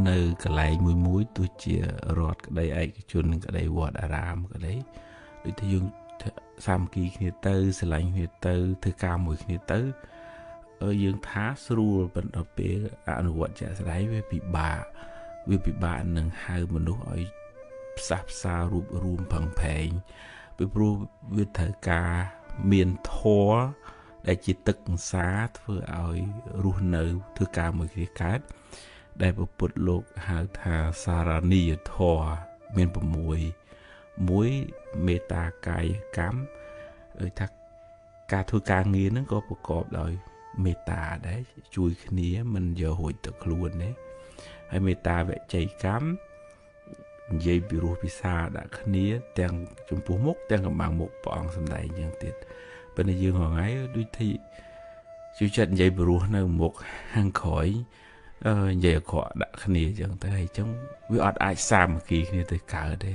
នៅកន្លែងមួយមួយទោះជារដ្ឋក្តីឯកជនក្តីវត្តអារាមក្តីដូចថាយើងសាមគ្គីគ្នាទៅស្រឡាញ់គ្នាទៅធ្វើការមួយគ្នាទៅយើងថាស្រួលប៉ុន្តែពេលអនុវត្តជាក់ស្ដែងវាពិបាកនឹងហៅមនុស្សឲ្យផ្សះផ្សារួបរួមផឹងផែងពីព្រោះវាត្រូវការមានធម៌ដែលជាទឹកអង្សាធ្វើឲ្យរស់នៅធ្វើការមួយគ្នាកើតដែលពុទ្ធលោកហៅថាសារនីយធម៌មាន6មួយមេត្តាកាយកម្មដូចថាការធ្វើការងារហ្នឹងក៏ប្រកបដោយមេត្តាដែរជួយគ្នាមិនយករួចទៅខ្លួនទេហើយមេត្តាវិជ័យកម្មនិយាយពីរោះពិសាដាក់គ្នាទាំងចំពោះមុខទាំងកំបាំងមុខព្រះអង្គសម្ដែងយ៉ាងទៀតប៉ុន្តែយើងរាល់ថ្ងៃដូចទីជួយចិត្តនិយាយពីរោះនៅមុខខាងក្រោយនិយាយអាក្រក់ដាក់គ្នាអញ្ចឹងទៅហើយអញ្ចឹងវាអត់អាចសាមគ្គីគ្នាទៅកើតទេ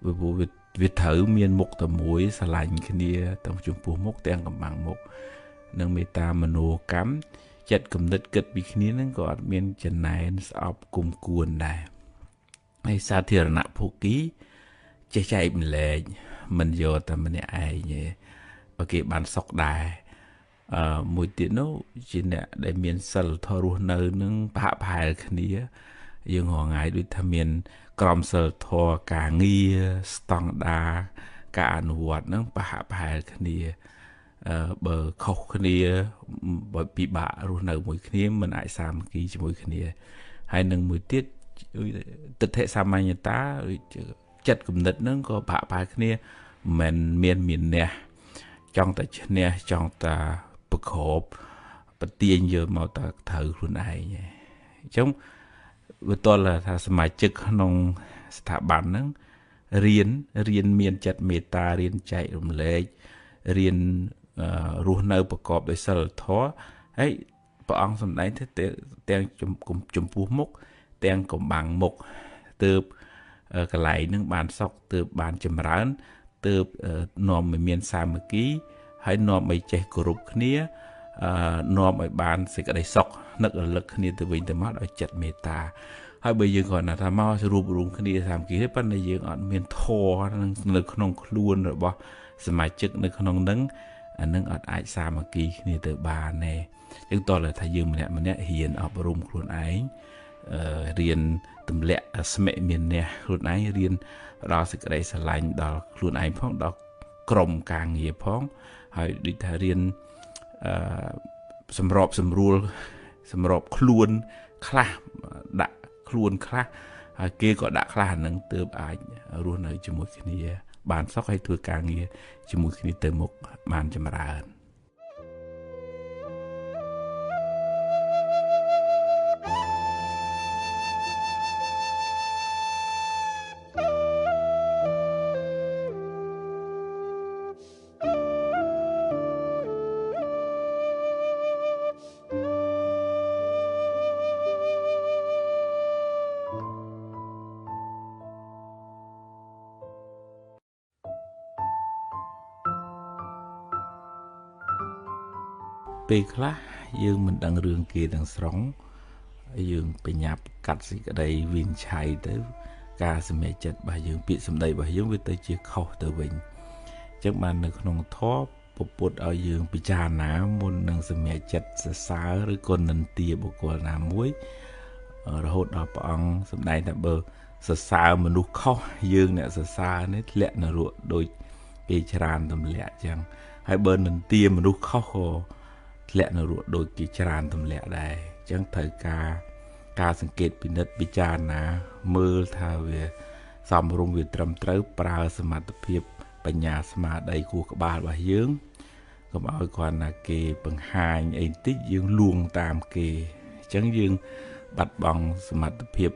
វាត្រូវមានមុខតែមួយស្រឡាញ់គ្នាទាំងចំពោះមុខទាំងកំបាំងមុខនិងមេត្តាមនោកម្មចិត្តគំនិតគិតពីគ្នានឹងក៏អត់មានចំណែនស្អប់គុំគួនដែរហើយសាធារណៈភោគីចេះចែកម្លែកមិនយកតែម្នាក់ឯងទេបើគេបានសុខដែរមួយទៀតនោះជាអ្នកដែលមានសិលធម៌រស់នៅនឹងប្រហាក់ប្រហែលគ្នាយើងរាល់ថ្ងៃដូចថាមានក្រមសិលធម៌ការងារស្តង់ដារការអនុវត្តនឹងប្រហាក់ប្រហែលគ្នាបើខុសគ្នាបើពិបាករស់នៅមួយគ្នាមិនអាចសាមគ្គីជាមួយគ្នាហើយនឹងមួយទៀតទិដ្ឋិសាមញ្ញតាចិត្តគំនិតនឹងក៏ប្រហាក់ប្រហែលគ្នាមិនមានមានះចង់តែឈ្នះចង់តែប្រក្របប្រទាញយកមកតែត្រូវខ្លួនឯងអញ្ចឹងវាតលថាសមាជិកក្នុងស្ថាប័នហ្នឹងរៀនមានចិត្តមេត្តារៀនចែករំលែករៀនរស់នៅប្រកបដោយសិលធម៌ហើយព្រះអង្គសម្ដែងទៅទាំងចំពោះមុខទាំងកំបាំងមុខទើបកន្លែងនឹងបានសុខទើបបានចម្រើនទើបនាំឲ្យមានសាមគ្គីហើយនាំឲ្យចេះគោរពគ្នានាំឲ្យបានសេចក្តីសុខនឹករលឹកគ្នាទៅវិញទៅមកដោយចិត្តមេត្តាហើយបើយើងគ្រាន់តែថាមករួបរួមគ្នាសាមគ្គីទេប៉ុន្តែយើងអត់មានធម៌នៅក្នុងខ្លួនរបស់សមាជិកនៅក្នុងនឹងអានឹងអត់អាចសាមគ្គីគ្នាទៅបានទេយើងតើថាយើងម្នាក់ម្នាក់រៀនអប់រំខ្លួនឯងរៀនទម្លាក់ស្មិមានះខ្លួនឯងរៀនផ្ដល់សេចក្តីស្រឡាញ់ដល់ខ្លួនឯងផងដល់ក្រុមការងារផងហើយដូចថារៀនសម្របសម្រួលសម្របខ្លួនខ្លះដាក់ខ្លួនខ្លះហើយគេក៏ដាក់ខ្លះអានឹងទើបអាចរស់នៅជាមួយគ្នាបានសុខហើយធ្វើការងារជាមួយគ្នាទៅមុខបានចម្រើនពេលខ្លះយើងមិនដឹងរឿងគេទាំងស្រុងយើងបញ្ញាប់កាត់សេចក្តីវិនិច្ឆ័យទៅការសម្រេចចិត្តរបស់យើងពាក្យសម្ដីរបស់យើងវាទៅជាខុសទៅវិញអញ្ចឹងបាននៅក្នុងធម៌ពុទ្ធឲ្យយើងពិចារណាមុននឹងសម្រេចចិត្តសរសើរឬក៏និន្ទាបុគ្គលណាមួយរហូតដល់ព្រះអង្គសម្ដែងថាបើសរសើរមនុស្សខុសយើងអ្នកសរសើរនេះធ្លាក់នរកដូចគេច្រានទម្លាក់អញ្ចឹងហើយបើនិន្ទាមនុស្សខុសក៏ធ្លាក់នរកដូចគេច្រានទម្លាក់ដែរអញ្ចឹងត្រូវការសង្កេតពិនិត្យពិចារណាមើលថាវាសមរម្យវាត្រឹមត្រូវប្រើសមត្ថភាពបញ្ញាស្មារតីខួរក្បាលរបស់យើងកុំឲ្យគ្រាន់តែគេបង្ហាញអីបន្តិចយើងលួងតាមគេអញ្ចឹងយើងបាត់បង់សមត្ថភាព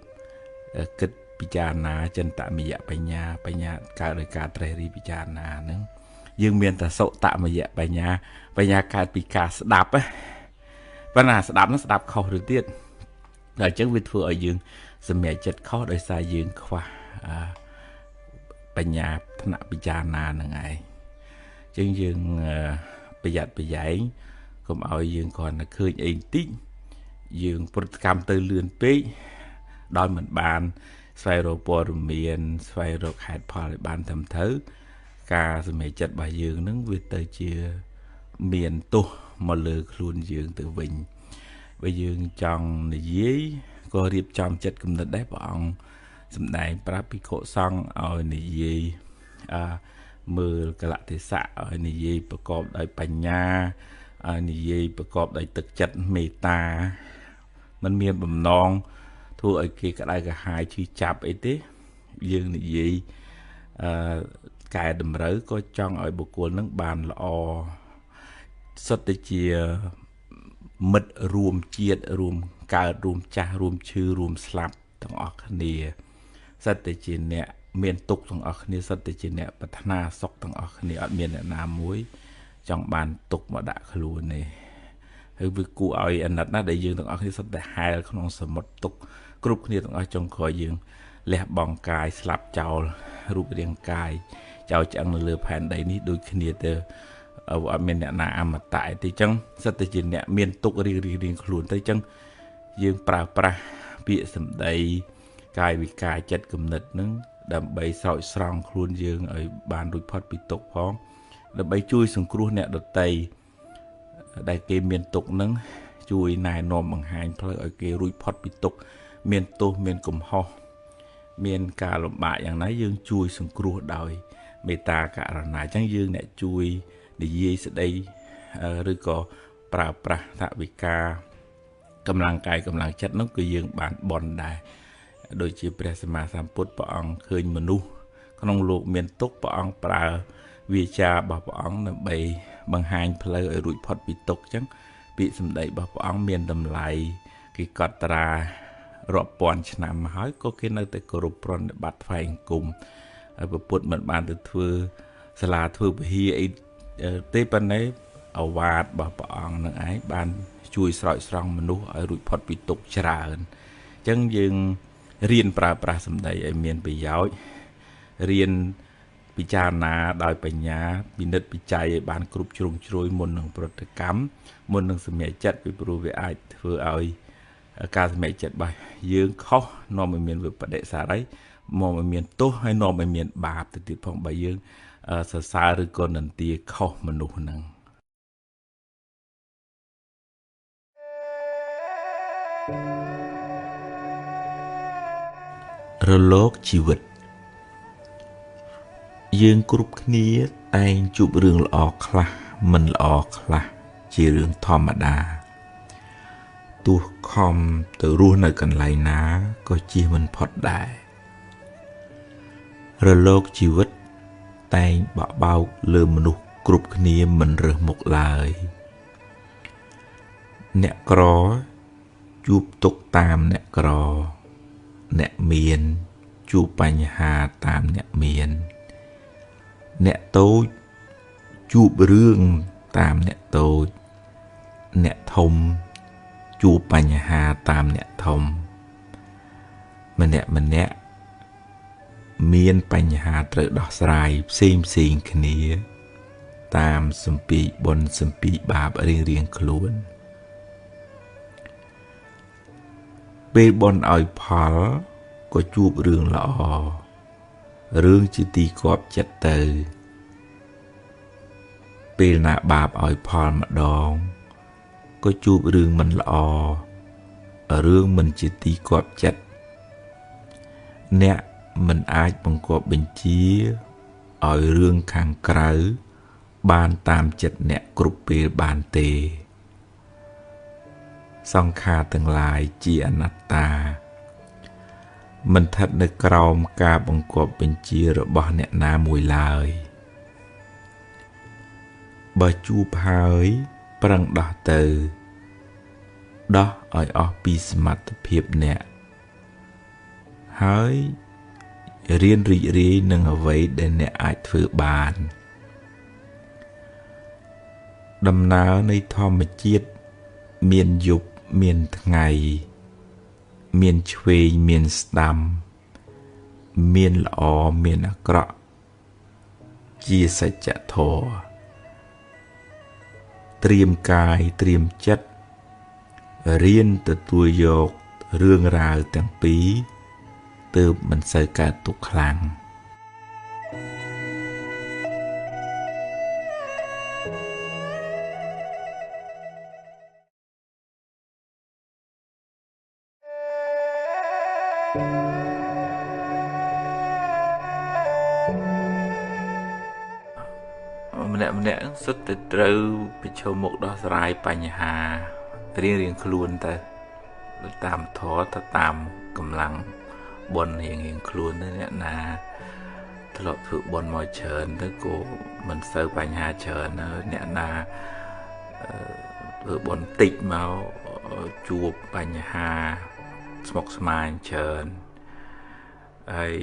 គិតពិចារណាចិន្តមយបញ្ញាបញ្ញាកើតដោយការត្រេះរិះពិចារណាហ្នឹងយើងមានតែសុតមយបញ្ញាបញ្ញាកើតពីការស្ដាប់ប៉ុន្តែស្ដាប់ហ្នឹងស្ដាប់ខុសឬទៀតដល់អញ្ចឹងវាធ្វើឲ្យយើងសម្រេចចិត្តខុសដោយសារយើងខ្វះបញ្ញាថ្នាក់ពិចារណាហ្នឹងឯងអញ្ចឹងយើងប្រយ័ត្នប្រយែងកុំឲ្យយើងគ្រាន់តែឃើញអីបន្តិចយើងប្រតិកម្មទៅលឿនពេក ដោយមិនបានស្វែងរកព័ត៌មានស្វែងរកហេតុផលឲ្យបានត្រឹមត្រូវការសម្រេចចិត្តរបស់យើងនឹងវាទៅជាមានទោសមកលើខ្លួនយើងទៅវិញបើយើងចង់និយាយក៏រៀបចំចិត្តគំនិតដែរព្រះអង្គសម្ដែងប្រាប់ភិក្ខុសង្ឃឲ្យនិយាយមើលកលៈទេសៈឲ្យនិយាយប្រកបដោយបញ្ញាឲ្យនិយាយប្រកបដោយទឹកចិត្តមេត្តាมันមានបំណងធ្វើឲ្យគេក្តៅក្រហាយឈឺចាប់អីទេយើងនិយាយកែតម្រូវក៏ចង់ឲ្យបុគ្គលនឹងបានល្អសុទ្ធតែជាមិត្តរួមជាតិរួមកើតរួមចាស់រួមឈឺរួមស្លាប់ទាំងអស់គ្នាសុទ្ធតែជាអ្នកមានទុក្ខទាំងអស់គ្នាសុទ្ធតែជាអ្នកប្រាថ្នាសុខទាំងអស់គ្នាអត់មានអ្នកណាមួយចង់បានទុក្ខមកដាក់ខ្លួនទេហើយវាគួរឲ្យអាណិតណាស់ដែលយើងទាំងអស់គ្នាសុទ្ធតែហែលក្នុងសមុទ្រទុក្ខគ្រប់គ្នាទាំងអស់ចុងក្រោយយើងលះបង់កាយស្លាប់ចោលរូបរាងកាយចោលឆ្អឹងនៅលើផែនដីនេះដូចគ្នាទៅអត់មានអ្នកណាអមតៈទេអញ្ចឹងសុទ្ធតែជាអ្នកមានទុក្ខរៀងៗខ្លួនទៅអញ្ចឹងយើងប្រើប្រាស់ពាក្យសម្ដីកាយវិការចិត្តគំនិតនឹងដើម្បីស្រោចស្រង់ខ្លួនយើងឲ្យបានរួចផុតពីទុក្ខផងដើម្បីជួយសង្គ្រោះអ្នកដទៃដែលគេមានទុក្ខនឹងជួយណែនាំបង្ហាញផ្លូវឲ្យគេរួចផុតពីទុក្ខមានទោសមានកំហុសមានការលំបាកយ៉ាងណាយើងជួយសង្គ្រោះដោយមេត្តាករុណាអញ្ចឹងយើងអ្នកជួយនិយាយស្ដីឬក៏ប្រើប្រាស់ថវិកាកម្លាំងកាយកម្លាំងចិត្តនោះគឺយើងបានបន់ដែរដូចជាព្រះសម្មាសម្ពុទ្ធព្រះអង្គឃើញមនុស្សក្នុងលោកមានទុក្ខព្រះអង្គប្រើវាចារបស់ព្រះអង្គដើម្បីបង្ហាញផ្លូវឲ្យរួចផុតពីទុក្ខអញ្ចឹងពាក្យសម្ដីរបស់ព្រះអង្គមានតម្លៃគេកត់ត្រារាប់ពាន់ឆ្នាំមកហើយក៏គេនៅតែគោរពប្រណិប័តថ្វាយអង្គមហើយព្រះពុទ្ធមិនបានទៅធ្វើសាលាធ្វើពហិអីទេប៉ុន្តែឱវាទរបស់ព្រះអង្គនឹងឯងបានជួយស្រោចស្រង់មនុស្សឲ្យរួចផុតពីទុក្ខច្រើនអញ្ចឹងយើងរៀនប្រើប្រាស់សម្ដីឲ្យមានប្រយោជន៍រៀនពិចារណាដោយបញ្ញាពិនិត្យពិច័យឲ្យបានគ្រប់ជ្រុងជ្រោយមុននឹងប្រតិកម្មមុននឹងសម្រេចចិត្តពីព្រោះវាអាចធ្វើឲ្យការសម្រេចចិត្តរបស់យើងខុសនាំឲ្យមានវិបដិសារីនាំឲ្យមានទោសហើយនាំឲ្យមានបាបទៅទៀតផងបើយើងសរសើរឬក៏និន្ទាខុសមនុស្សហ្នឹងរលកជីវិតយើងគ្រប់គ្នាតែងជួបរឿងល្អខ្លះមិនល្អខ្លះជារឿងធម្មតាទោះខំទៅរស់នៅកន្លែងណាក៏ជៀសមិនផុតដែររលកជីវិតតែងបក់បោកលើមនុស្សគ្រប់គ្នាមិនរើសមុខឡើយអ្នកក្រជួបទុក្ខតាមអ្នកក្រអ្នកមានជួបបញ្ហាតាមអ្នកមានអ្នកតូចជួបរឿងតាមអ្នកតូចអ្នកធំជួបបញ្ហាតាមអ្នកធំម្នាក់ម្នាក់មានបញ្ហាត្រូវដោះស្រាយផ្សេងផ្សេងគ្នាតាមសម្ពីបុណ្យសម្ពីបាបរៀងរៀងខ្លួនពេលបុណ្យឲ្យផលក៏ជួបរឿងល្អរឿងជាទីគាប់ចិត្តទៅពេលណាបាបឲ្យផលម្ដងក៏ជួបរឿងមិនល្អរឿងមិនជាទីគាប់ចិត្តអ្នកមិនអាចបង្គាប់បញ្ជាឲ្យរឿងខាងក្រៅបានតាមចិត្តអ្នកគ្រប់ពេលបានទេសង្ខារទាំងឡាយជាអនត្តាមិនស្ថិតនៅក្រោមការបង្គាប់បញ្ជារបស់អ្នកណាមួយឡើយបើជួបហើយប្រឹងដោះទៅដោះឲ្យអស់ពីសមត្ថភាពអ្នកហើយរៀនរីករាយនឹងអ្វីដែលអ្នកអាចធ្វើបានដំណើរនៃធម្មជាតិមានយប់មានថ្ងៃមានឆ្វេងមានស្ដាំមានល្អមានអាក្រក់ជាសច្ចធម៌ត្រៀមកាយត្រៀមចិត្តរៀនទទួលយក រឿងរ៉ាវទាំងពីរទើបមិនសូវកើតទុក្ខខ្លាំងម្នាក់ៗសុទ្ធតែត្រូវប្រឈមមុខដោះស្រាយបញ្ហារៀងៗខ្លួនទៅតាមធម៌ទៅតាមកម្លាំងបុណ្យរៀងៗខ្លួនទៅអ្នកណាធ្លាប់ធ្វើបុណ្យមកច្រើនទៅក៏មិនសូវបញ្ហាច្រើនអ្នកណាធ្វើបុណ្យតិចមកជួបបញ្ហាស្មុគស្មាញច្រើនហើយ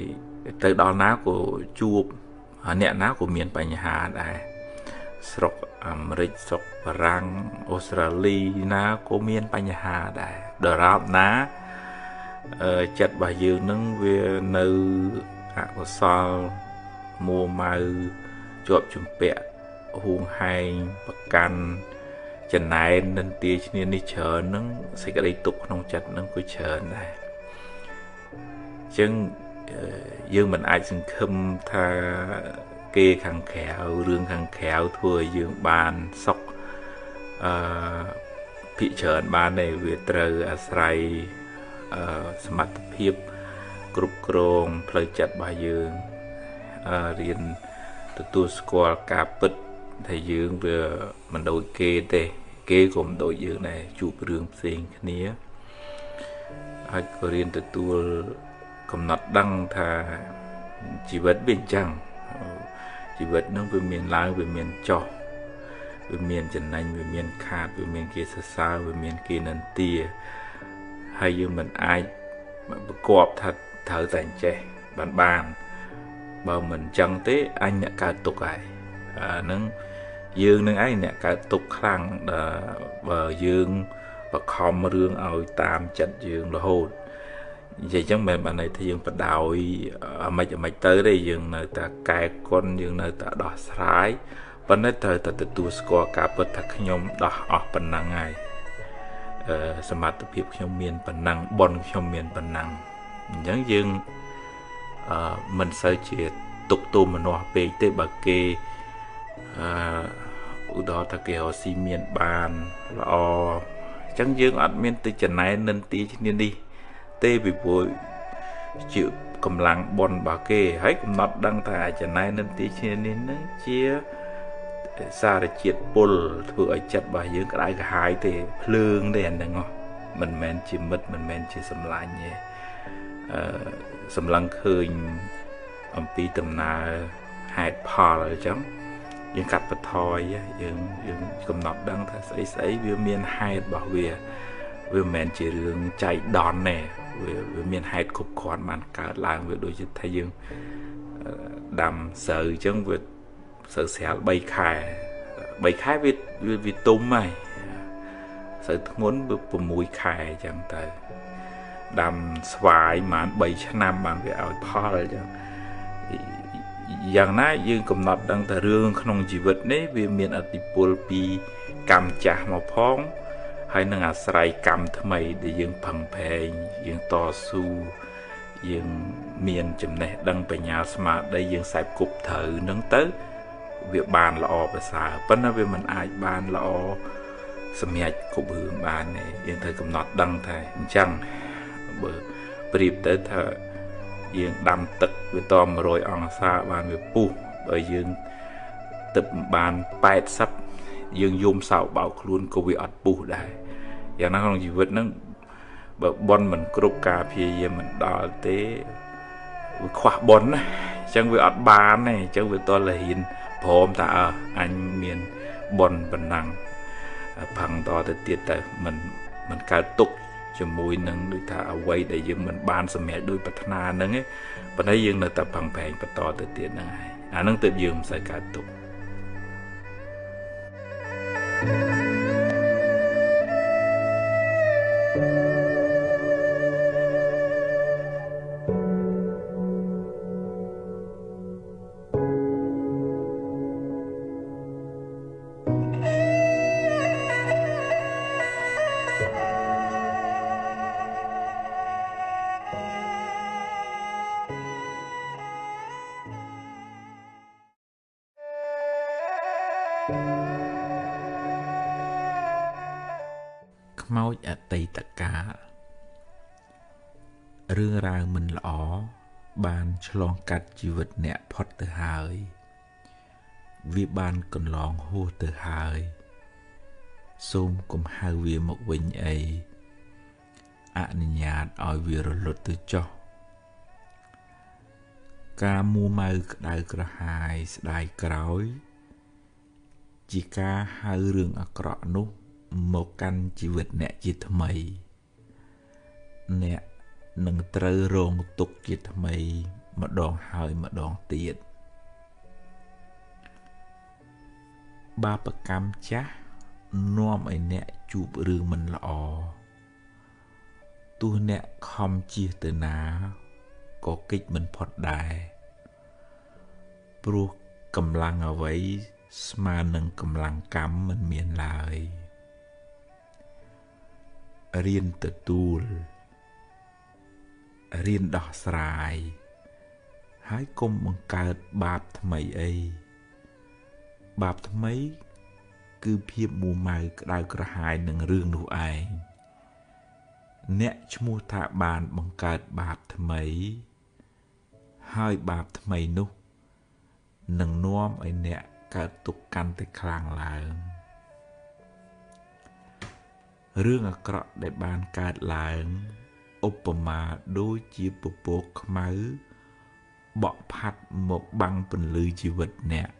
ទៅដល់ណាក៏ជួបអ្នកណាក៏មានបញ្ហាដែរស្រុកអាមេរិកស្រុកបារាំងអូស្ត្រាលីណាក៏មានបញ្ហាដែរដរាបណាចិត្តរបស់យើងនឹងវានៅអកុសលមួម៉ៅជាប់ជំពាក់ហួងហែងប្រកាន់ចំណែននិន្ទាឈ្នានេះច្រើននឹងសេចក្តីទុក្ខក្នុងចិត្តនឹងក៏ច្រើនដែរអញ្ចឹងយើងមិនអាចសង្ឃឹមថាគេខាងក្រៅរឿងខាងក្រៅធ្វើឲ្យយើងបានសុខភាគច្រើនបានទេវាត្រូវអាស្រ័យសមត្ថភាពគ្រប់គ្រងផ្លូវចិត្តរបស់យើងរៀនទទួលស្គាល់ការពិតថាយើងវាមិនដូចគេទេគេក៏មិនដូចយើងដែរជួបរឿងផ្សេងគ្នាហើយក៏រៀនទទួលកំណត់ដឹងថាជីវិតវាអញ្ចឹងជីវិតនឹងវាមានឡើងវាមានចុះវាមានចំណេញវាមានខាតវាមានគេសរសើរវាមានគេនិន្ទាហើយយើងមិនអាចប្រកបថាត្រូវតែអញ្ចេះបានបើមិនអញ្ចឹងទេអញអ្នកកើតទុក្ខហើយអាហ្នឹងយើងនឹងឯងអ្នកកើតទុក្ខខ្លាំងបើយើងបខំរឿងឲ្យតាមចិត្តយើងរហូតនិយាយចឹងមិនបានន័យថាយើងបដោយអាម៉េចទៅទេយើងនៅតែកែគុណយើងនៅតែដោះស្រាយប៉ុន្តែត្រូវតែទទួលស្គាល់ការពិតថាខ្ញុំដោះអស់ប៉ុណ្ណឹងហើយសមត្ថភាពខ្ញុំមានប៉ុណ្ណឹងបុណ្យខ្ញុំមានប៉ុណ្ណឹងអញ្ចឹងយើងមិនសូវជាទុកទោមនស្សពេកទេបើគេឧទាហរណ៍ថាគេរកស៊ីមានបានល្អអញ្ចឹងយើងអត់មានទៅចំណែននិន្ទាឈ្នានេះទេពីព្រោះជាកម្លាំងបុណ្យរបស់គេហើយកំណត់ដឹងថាចំណែននិន្ទាឈ្នានេះនឹងជាសារជាតិពុលធ្វើឲ្យចិត្តរបស់យើងក្តៅក្រហាយទេភ្លើងទេអាហ្នឹងមិនមែនជាមិត្តមិនមែនជាសម្លាញ់ទេសម្លឹងឃើញអំពីដំណើរហេតុផលអញ្ចឹងយើងកាត់បន្ថយយើងកំណត់ដឹងថាស្អីវាមានហេតុរបស់វាវាមិនមែនជារឿងចៃដន្យទេវាមានហេតុគ្រប់គ្រាន់បានកើតឡើងវាដូចជាថាយើងដាំស្រូវអញ្ចឹងវាស្រូវស្រាល3ខែ3ខែវាទុំហើយស្រូវធ្ងន់វា6ខែអញ្ចឹងទៅដាំស្វាយប្រហែល3ឆ្នាំបានវាឲ្យផលអញ្ចឹងយ៉ាងណាយើងកំណត់ដឹងតែរឿងក្នុងជីវិតនេះវាមានឥទ្ធិពលពីកម្មចាស់មកផងហើយនឹងអាស្រ័យកម្មថ្មីដែលយើងផឹងប្រែងយើងតស៊ូយើងមានចំណេះដឹងបញ្ញាស្មារតីយើងខ្សែគប់ត្រូវនឹងទៅវាបានល្អប្រសើរប៉ុន្តែវាមិនអាចបានល្អសម្រាប់គ្រប់រឿងបានទេយើងត្រូវកំណត់ដឹងថាអញ្ចឹងបើប្រៀបទៅថាយើងដាំទឹកវាត100អង្សាបានវាពុះបើយើងទឹកបាន80យើងយំសោកបោកខ្លួនក៏វាអត់ពុះដែរយ៉ាងណាក្នុងជីវិតហ្នឹងបើបុណ្យមិនគ្រប់ការព្យាយាមមិនដល់ទេវាខ្វះបុណ្យណាអញ្ចឹងវាអត់បានទេអញ្ចឹងវាតលហ៊ានព្រមថាអញមានបុណ្យប៉ុណ្ណឹងផឹងតទៅទៀតទៅមិនកើតទុក្ខជាមួយនឹងដូចថាអ្វីដែលយើងមិនបានសម្រេចដោយប្រាថ្នាហ្នឹងឯងប៉ុន្តែយើងនៅតែផឹងប្រែងបន្តទៅទៀតហ្នឹងហើយអាហ្នឹងទើបយើងមិនសូវកើតទុក្ខ ខ្មោចអតីតកាលរឿងរ៉ាវមិនល្អបានឆ្លងកាត់ជីវិតអ្នកផុតទៅហើយវាបានកន្លងហួសទៅហើយសូមកុំហៅវាមកវិញអីអនុញ្ញាតឲ្យវារលត់ទៅចុះការមួម៉ៅក្តៅក្រហាយស្ដាយក្រោយជាការហៅរឿងអាក្រក់នោះមកកាន់ជីវិតអ្នកជាថ្មីអ្នកនឹងត្រូវរងទុក្ខជាថ្មីម្ដងហើយម្ដងទៀតបាបកម្មចាស់នាំឲ្យអ្នកជួបរឿងមិនល្អទោះអ្នកខំជៀសទៅណាក៏គេចមិនផុតដែរព្រោះកម្លាំងអ្វីស្មើនឹងកម្លាំងកម្មមិនមានឡើយរៀនទទួលរៀនដោះស្រាយហើយកុំបង្កើតបាបថ្មីអីបាបថ្មីគឺភាពមួម៉ៅក្តៅក្រហាយនឹងរឿងនោះឯងអ្នកឈ្មោះថាបានបង្កើតបាបថ្មីហើយបាបថ្មីនោះនឹងនាំឲ្យអ្នកកើតទុក្ខកាន់តែខ្លាំងឡើងរឿងអាក្រក់ដែលបានកើតឡើងឧបមាដូចជាពពកខ្មៅបក់ផាត់មកបាំងពន្លឺជីវិតអ្នក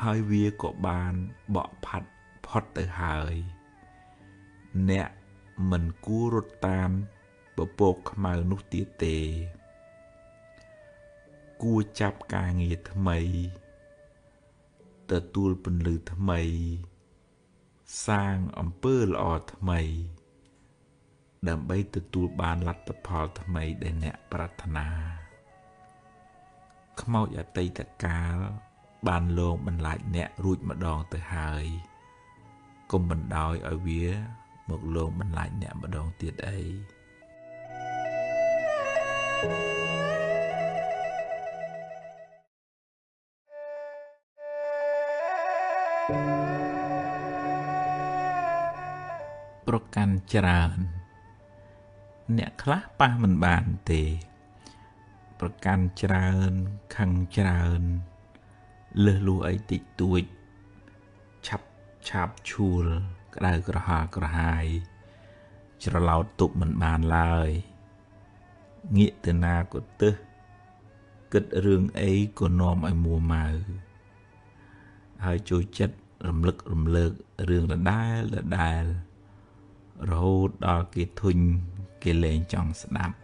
ហើយវាក៏បានបក់ផាត់ផុតទៅហើយអ្នកមិនគួររត់តាមពពកខ្មៅនោះទៀតទេគួរចាប់ការងារថ្មីទទួលពន្លឺថ្មីសាងអំពើល្អថ្មីដើម្បីទទួលបានលទ្ធផលថ្មីដែលអ្នកប្រាថ្នាខ្មោចអតីតកាលបានលងបន្លាចអ្នករួចម្ដងទៅហើយកុំបណ្ដោយឲ្យវាមកលងបន្លាចអ្នកម្ដងទៀតអីប្រកាន់ច្រើនអ្នកខ្លះប៉ះមិនបានទេប្រកាន់ច្រើនខឹងច្រើនលើសលួអីតិចតួចឆាប់ឆាប់ឈួលក្តៅក្រហាលក្រហាយច្រឡោតទប់មិនបានឡើយងាកទៅណាក៏ទឹះគិតរឿងអីក៏នាំឲ្យមួម៉ៅហើយចូលចិត្តរំលឹករំលើករឿងដដែលដដែលរហូតដល់គេធុញគេលែងចង់ស្ដាប់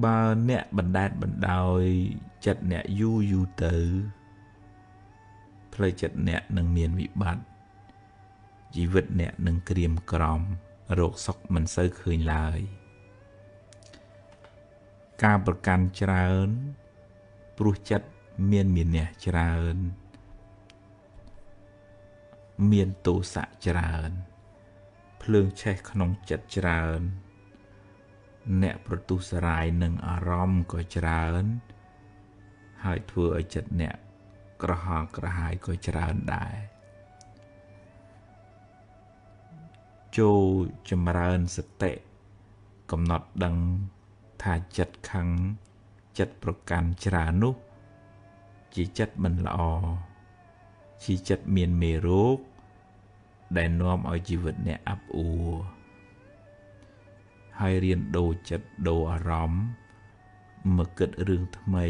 បើអ្នកបណ្ដែតបណ្ដោយចិត្តអ្នកយូរយូរទៅផ្លូវចិត្តអ្នកនឹងមានវិបត្តិជីវិតអ្នកនឹងក្រៀមក្រំរោគសុខមិនសូវឃើញឡើយការប្រកាន់ច្រើនព្រោះចិត្តមានមានះច្រើនមានទោសៈច្រើនភ្លើងឆេះក្នុងចិត្តច្រើនអ្នកប្រទុសរាយនឹងអារម្មណ៍ក៏ច្រើនហើយធ្វើឲ្យចិត្តអ្នកក្រហល់ក្រហាយក៏ច្រើនដែរចូលចម្រើនសតិកំណត់ដឹងថាចិត្តខឹងចិត្តប្រកាន់ច្រើននោះជាចិត្តមិនល្អជាចិត្តមានមេរោគដែលនាំឲ្យជីវិតអ្នកអាប់អួរហើយរៀនដូរចិត្តដូរអារម្មណ៍មកគិតរឿងថ្មី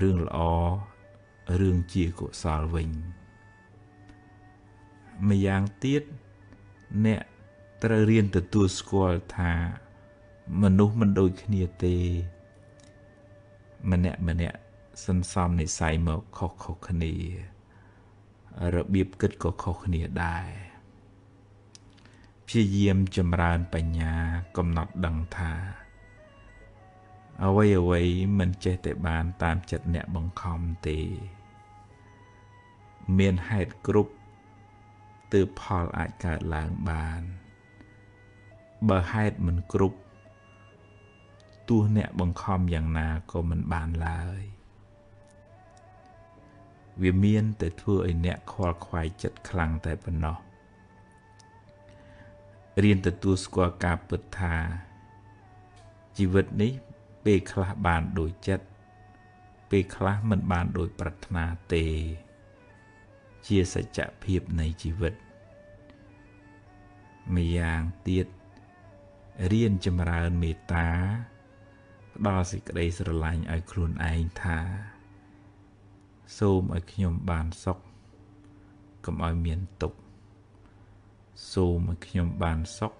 រឿងល្អរឿងជាកុសលវិញម្យ៉ាងទៀតអ្នកត្រូវរៀនទទួលស្គាល់ថាមនុស្សមិនដូចគ្នាទេម្នាក់ម្នាក់សន្សំនិស័យមកខុសៗគ្នារបៀបគិតក៏ខុសគ្នាដែរព្យាយាមចម្រើនបញ្ញាកំណត់ដឹងថាអ្វីអ្វីមិនចេះតែបានតាមចិត្តអ្នកបង្ខំទេមានហេតុគ្រប់ទើបផលអាចកើតឡើងបានបើហេតុមិនគ្រប់ទោះអ្នកបង្ខំយ៉ាងណាក៏មិនបានឡើយ វាមានតែធ្វើឲ្យអ្នកខ្វល់ខ្វាយចិត្តខ្លាំងតែប៉ុណ្ណោះរៀនទទួលស្គាល់ការពិតថាជីវិតនេះពេលខ្លះបានដូចចិត្តពេលខ្លះមិនបានដូចប្រាថ្នាទេជាសច្ចភាពនៃជីវិតម្យ៉ាងទៀតរៀនចម្រើនមេត្តាផ្ដល់សេចក្តីស្រឡាញ់ឲ្យខ្លួនឯងថាសូមឲ្យខ្ញុំបានសុខកុំឲ្យមានទុក្ខសូមឲ្យខ្ញុំបានសុខ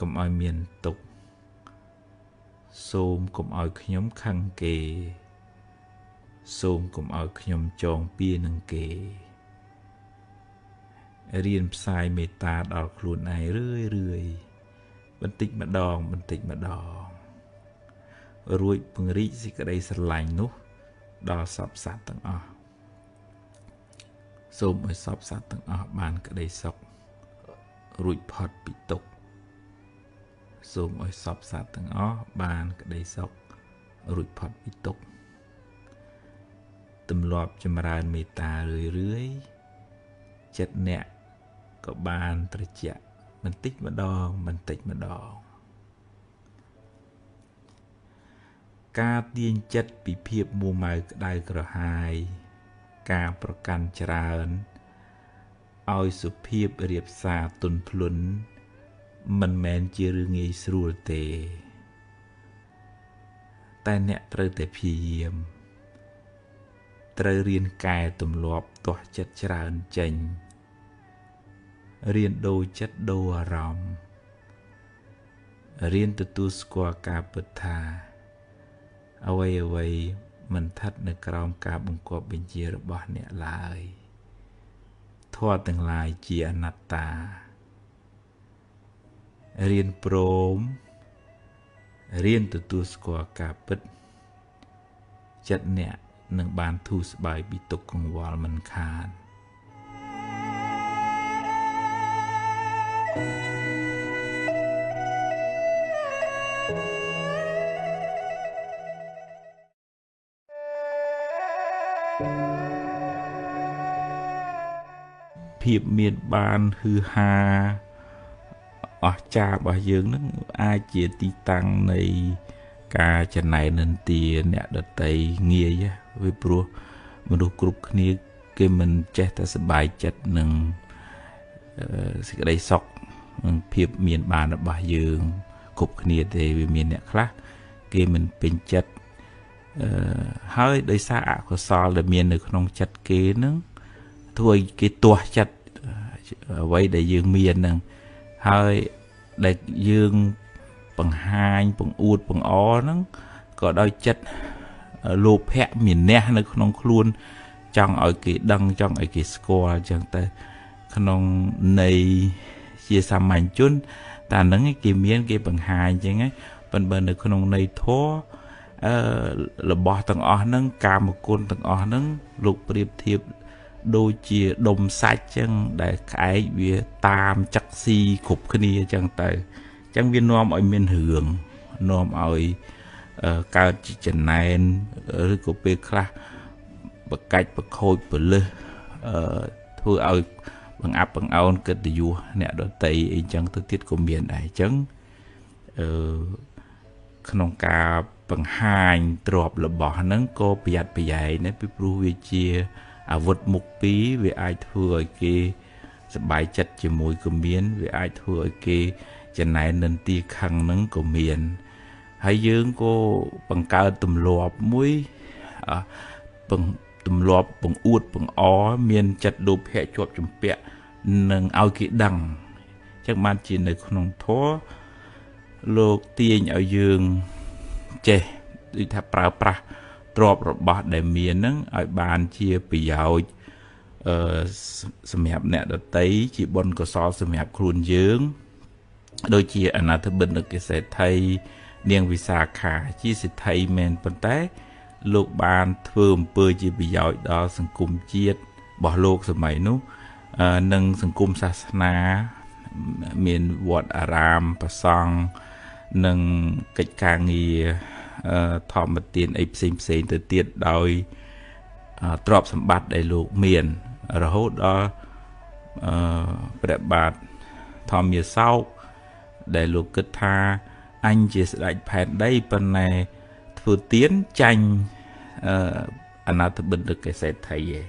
កុំឲ្យមានទុក្ខសូមកុំឲ្យខ្ញុំខឹងគេសូមកុំឲ្យខ្ញុំចងពៀនឹងគេរៀនផ្សាយមេត្តាដល់ខ្លួនឯងរឿយរឿយបន្តិចម្ដងបន្តិចម្ដងរួចពង្រីកសេចក្តីស្រឡាញ់នោះដល់សព្វសត្វទាំងអស់សូមឲ្យសព្វសត្វទាំងអស់បានក្តីសុខរួចផុតពីទុក្ខសូមឲ្យសព្វសត្វទាំងអស់បានក្តីសុខរួចផុតពីទុក្ខទម្លាប់ចម្រើនមេត្តារឿយរឿយចិត្តអ្នកក៏បានត្រជាក់បន្តិចម្ដងបន្តិចម្ដងការទាញចិត្តពីភាពមួម៉ៅក្តៅក្រហាយការប្រកាន់ច្រើនឲ្យសុភាពរៀបសារទន់ភ្លន់មិនមែនជារឿងងាយស្រួលទេតែអ្នកត្រូវតែព្យាយាមត្រូវរៀនកែទម្លាប់ទាស់ចិត្តច្រើនចេញរៀនដូរចិត្តដូរអារម្មណ៍រៀនទទួលស្គាល់ការពិតថាអ្វីអ្វីមិនស្ថិតនៅក្រោមការបង្គាប់បញ្ជារបស់អ្នកឡើយធម៌ទាំងឡាយជាអនត្តារៀនព្រមរៀនទទួលស្គាល់ការពិតចិត្តអ្នកនឹងបានធូរស្បើយពីទុក្ខកង្វល់មិនខានភាពមានបានហឺហាអស្ចារ្យរបស់យើងនឹងអាចជាទីតាំងនៃការចំណែននិន្ទាអ្នកដតីងាយវាព្រោះមនុស្សគ្រប់គ្នាគេមិនចេះតែសប្បាយចិត្តនឹងសេចក្តីសុខនិងភាពមានបានរបស់យើងគ្រប់គ្នាទេវាមានអ្នកខ្លះគេមិនពេញចិត្តហើយដោយសារអកុសលដែលមាននៅក្នុងចិត្តគេនឹងធ្វើឲ្យគេទាស់ចិត្តអ្វីដែលយើងមាននឹងហើយដែលយើងបង្ហាញបង្អួតបង្អហ្នឹងក៏ដោយចិត្តលោភៈមានះនៅក្នុងខ្លួនចង់ឲ្យគេដឹងចង់ឲ្យគេស្គាល់អញ្ចឹងទៅក្នុងន័យជាសាមញ្ញជនតែហ្នឹងគេមានគេបង្ហាញអញ្ចឹងប៉ុន្តែនៅក្នុងន័យធម៌របស់ទាំងអស់ហ្នឹងកាមគុណទាំងអស់ហ្នឹងលោកប្រៀបធៀបដូចជាដុំសាច់ចឹងដែលក្អែកវាតាមចឹកស៊ីគ្រប់គ្នាចឹងទៅចឹងវានាំឲ្យមានរឿងនាំឲ្យកើតជាចំណែនឬក៏ពេលខ្លះបកាច់បខូចពលឹះធ្វើឲ្យបង្អាប់បង្អោនកិត្តិយសអ្នកដតីអីចឹងទៅទៀតក៏មានដែរចឹងក្នុងការបង្ហាញទ្រព្យរបស់ហ្នឹងក៏ប្រយ័ត្នប្រយែងដែរពីព្រោះវាជាអាវុធមុខពីរវាអាចធ្វើឲ្យគេសប្បាយចិត្តជាមួយក៏មានវាអាចធ្វើឲ្យគេចំណែននិន្ទាខឹងហ្នឹងក៏មានហើយយើងក៏បង្កើតទម្លាប់មួយទម្លាប់បង្អួតបង្អមានចិត្តលោភៈជាប់ជំពាក់នឹងឲ្យគេដឹងអញ្ចឹងបានជានៅក្នុងធម៌លោកទាញឲ្យយើងចេះដូចថាប្រើប្រាស់ទ្រព្យរបស់ដែលមានហ្នឹងឲ្យបានជាប្រយោជន៍សម្រាប់អ្នកដតីជាបុណ្យកុសលសម្រាប់ខ្លួនយើងដូចជាអនាថបិណ្ឌិកសេដ្ឋីនាងវិសាខាជាសេដ្ឋីមែនប៉ុន្តែលោកបានធ្វើអំពើជាប្រយោជន៍ដល់សង្គមជាតិរបស់លោកសម័យនោះនិងសង្គមសាសនាមានវត្តអារាមព្រះសង្ឃនិងកិច្ចការងារធម្មទានអីផ្សេងផ្សេងទៅទៀតដោយ ទ្រព្យសម្បត្តិដែលលោកមានរហូតដល់ព្រះបាទធម្មាសោកដែលលោកគិតថាអញជាស្ដេចផែនដីប៉ុន្តែធ្វើទានចាញ់អនាថបិណ្ឌិកសេដ្ឋីឯង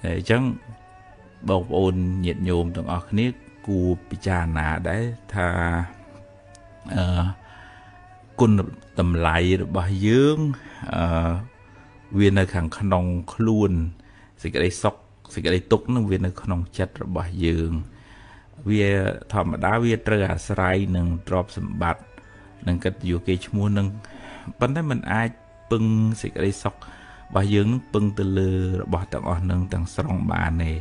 អញ្ចឹងបងប្អូនញាតិញោមទាំងអស់គ្នាគួរពិចារណាដែរថាគុណតម្លៃរបស់យើងវានៅខាងក្នុងខ្លួនសេចក្តីសុខសេចក្តីទុក្ខនឹងវានៅក្នុងចិត្តរបស់យើងវាធម្មតាវាត្រូវអាស្រ័យនឹងទ្រព្យសម្បត្តិនឹងកិត្តិយសគេឈ្មោះនឹងប៉ុន្តែมันអាចពឹងសេចក្តីសុខរបស់យើងនឹងពឹងទៅលើរបស់ទាំងអស់នឹងទាំងស្រុងបានទេ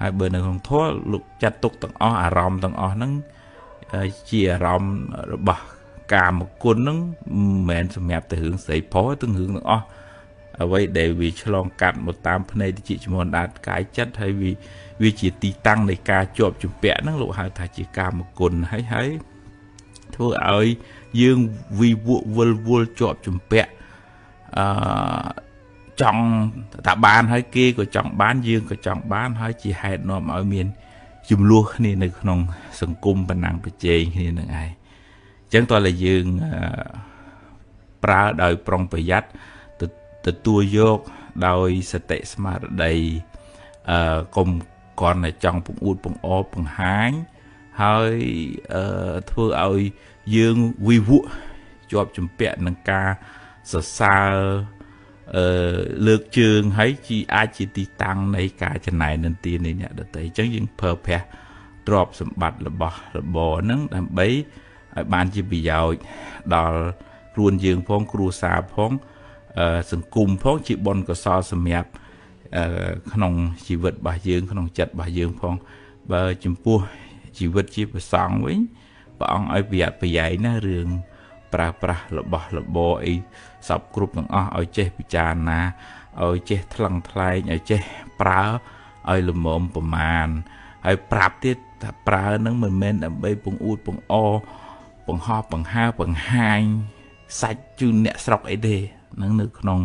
ហើយបើនៅក្នុងធម៌លោកចាត់ទុកទាំងអស់អារម្មណ៍ទាំងអស់ហ្នឹងជាអារម្មណ៍របស់កាមគុណហ្នឹងមិនមែនសម្រាប់តែរឿងស្រីប្រុសទាំងរឿងទាំងអស់អ្វីដែលវាឆ្លងកាត់មកតាមភ្នែកតិចចំនួនដាតកាយចិត្តហើយវាជាទីតាំងនៃការជាប់ជំពាក់ហ្នឹងលោកហៅថាជាកាមគុណហើយធ្វើឲ្យយើងវិវក់វិលវល់ជាប់ជំពាក់ចង់ថាបានហើយគេក៏ចង់បានយើងក៏ចង់បានហើយជាហេតុនាំឲ្យមានចំនួនគ្នានៅក្នុងសង្គមបណ្ណាំងប្រជែងគ្នានឹងឯងអញ្ចឹងតើយើងប្រើដោយប្រុងប្រយ័ត្នទទួលយកដោយសតិស្មារតីកុំគ្រាន់តែចង់ពង្អួតពង្អបង្ហាញហើយធ្វើឲ្យយើងវិវក់ជាប់ជំពាក់នឹងការសរសើរលើកជើងហើយជាអាចជាទីតាំងនៃការចំណែននិន្ទានៃអ្នកដទៃអញ្ចឹងយើងប្រើប្រាស់ទ្រព្យសម្បត្តិរបស់របរហ្នឹងដើម្បីឲ្យបានជាប្រយោជន៍ដល់ខ្លួនយើងផងគ្រួសារផងសង្គមផងជាបុណ្យកុសលសម្រាប់ក្នុងជីវិតរបស់យើងក្នុងចិត្តរបស់យើងផងបើចំពោះជីវិតជាព្រះសង្ឃវិញព្រះអង្គឲ្យប្រយ័ត្នប្រយែងណារឿងប្រើប្រាស់របស់របរអីសពគ្រប់ទាំងអស់ឲ្យចេះពិចារណាឲ្យចេះថ្លឹងថ្លែងឲ្យចេះប្រើឲ្យល្មមប្រមាណហើយប្រាប់ទៀតថាប្រើនឹងមិនមែនដើម្បីពង្អួតពង្អបង្ហោះបង្ហើបង្ហាញសាច់ជូនអ្នកស្រុកអីទេនឹងនៅក្នុង